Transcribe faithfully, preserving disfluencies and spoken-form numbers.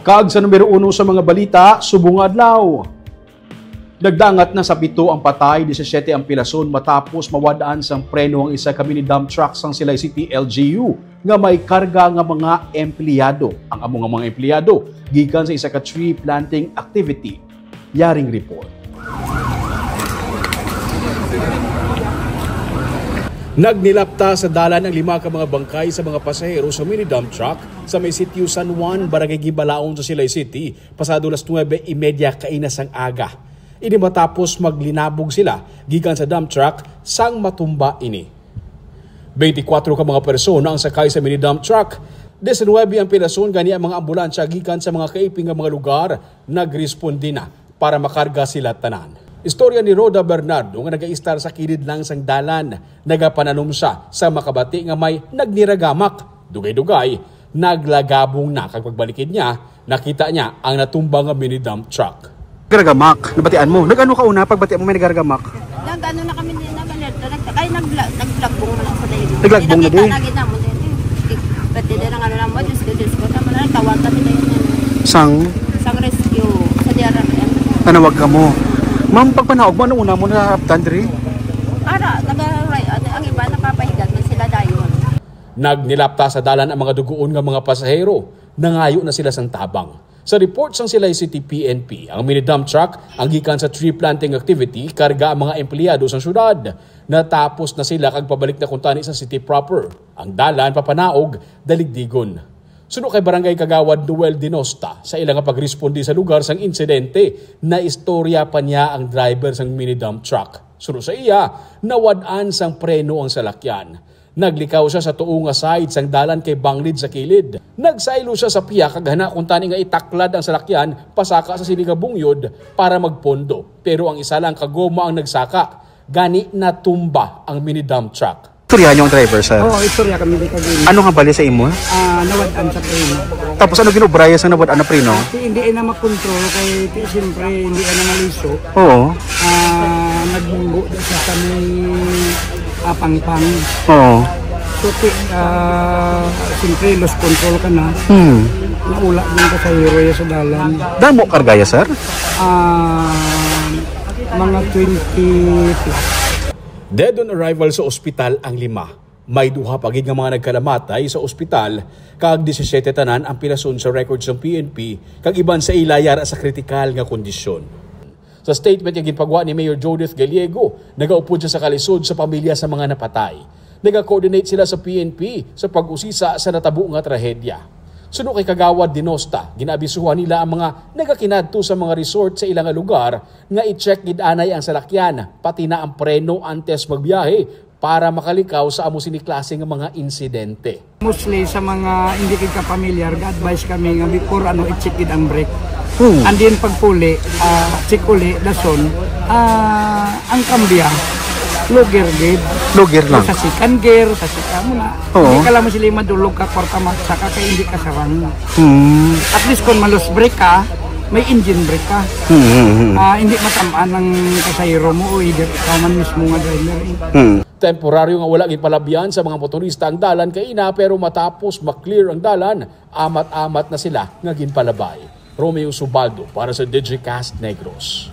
Kag sa numero uno sa mga balita, subong adlaw. Nagdangat na sa pito ang patay, disisiete ang pilason matapos mawad-an sang preno ang isa ka mini dump truck sang Silay City L G U nga may karga nga mga empleyado. Ang amo nga mga empleyado gikan sa isa ka tree planting activity. Yaring report. Nagnilapta sa dalan ang lima ka mga bangkay sa mga pasahero sa mini dump truck sa may Sitio San Juan, Barangay Gimbalaon sa Silay City, pasado las nuebe y media kaina sang aga. Ini matapos maglinabog sila gikan sa dump truck sang matumba ini. Twenty-four ka mga persona ang sakay sa mini dump truck. Diecinuebe ang pilason, gani ang mga ambulansya gikan sa mga kaiping nga mga lugar nagresponde na para makarga sila tanan. Istorya ni Rhoda Bernardo nga nagaistar sa kilid lang sang dalan. Nagapananom siya sa makabati nga may nagniragamak. Dugay-dugay, naglagabong na kag pagbalikid niya, nakita niya ang natumba nga mini dump truck. Garagamak, nabatian mo? Nag-ano ka una, pagbati mo may nagaragamak? Nag-ano na kami din, nag-alert na, nag-, ay, nagla-, naglagbong na lang sa daylo. Naglagbong na din? Kita na gid namon din, eh. Pati din ang ano naman, Diyos ko, Diyos ko, tama na, tawag kami na yun, ano. Sang? Sang rescue, sa D R R M. Tanawag ka mo. Ma'am, pagpanaog mo, ano una mo na diri? Ara, taga, ano, ang iba, nakapahigat man sila dayon. Nagnilapta sa dalan ang mga dugoon nga mga pasahero. Nangayo na sila sang tabang. Sa report sang Silay City P N P, ang mini dump truck ang gikan sa tree planting activity karga ang mga empleyado sang syudad. Natapos na sila kag pabalik na kuntani sa city proper. Ang dalan papanaog daligdigon. Suno kay Barangay Kagawad Noel Dinosta, sa ila nga pagresponde sa lugar sang insidente, naistorya pa niya ang driver sang mini dump truck. Suno sa iya, nawad-an sang preno ang salakyan. Naglikaw siya sa tuo nga side sang dalan kay banglid sa kilid. Nagsaylo siya sa pihak kag hana kuntani nga itaklad ang salakyan pasaka sa sini nga bungyod para magpondo. Pero ang isa lang ka goma ang nagsaka. Gani natumba ang mini dump truck. Istoryahan niyo ang driver, sir? Oo, istorya kami di kag Ano nga bali sa imo? Ah, nawad-an sa preno. Tapos ano ginubraya sa nawad-an na preno? Di, hindi na makontrol kay, di, siyempre, hindi na maliso. Oo. Ah, nagbunggo di sa kami, ah, pangpang. Oo. So, ti-, ah, siyempre, lost control ka na. Hmm. Naula din ka sa highway sa dalan. Damo kargaya, sir? Ah, mga twenty plus. Dead on arrival sa ospital ang lima. May duha pa gid nga mga nagkalamatay sa ospital, kag disisiete tanan ang pilason sa record sang P N P, kag iban sa ila yara sa kritikal nga kondisyon. Sa statement nga ginpagwa ni Mayor Judith Gallego, nagaupod siya sa kalisod sa pamilya sa mga napatay. Naga-coordinate sila sa P N P sa pag-usisa sa natabo nga trahedya. Suno kay Kagawad Dinosta, ginaabisuhan nila ang mga nagakinadto sa mga resort sa ila nga lugar nga i-check gid anay ang salakyan, pati na ang preno antes magbiyahe para makalikaw sa amo sini klase nga mga insidente. Mostly sa mga hindi gid ka pamilyar, ga-advise kami nga before, ano, i-check gid ang brake. Hmm. And then pagpuli, ah, check uli, dason, ah, ang kambya, low gear gid. Low gear lang. Sa second gear, sa second mo na. Oo. Hindi ka lang mo sila madulog ka, kwarta ma-, saka kay hindi ka sarang. Hmm. At least kung ma-loose brake ka, may engine brake ka. Hmm, hmm, hmm. Ah, hindi matamaan ang pasahero mo o either ikaw man mismo nga driver, eh. Hmm. Temporaryo nga wala ginpalabyan sa mga motorista ang dalan kaina, pero matapos ma-clear ang dalan, amat-amat na sila nga ginpalabay. Romeo Subaldo para sa Digicast Negros.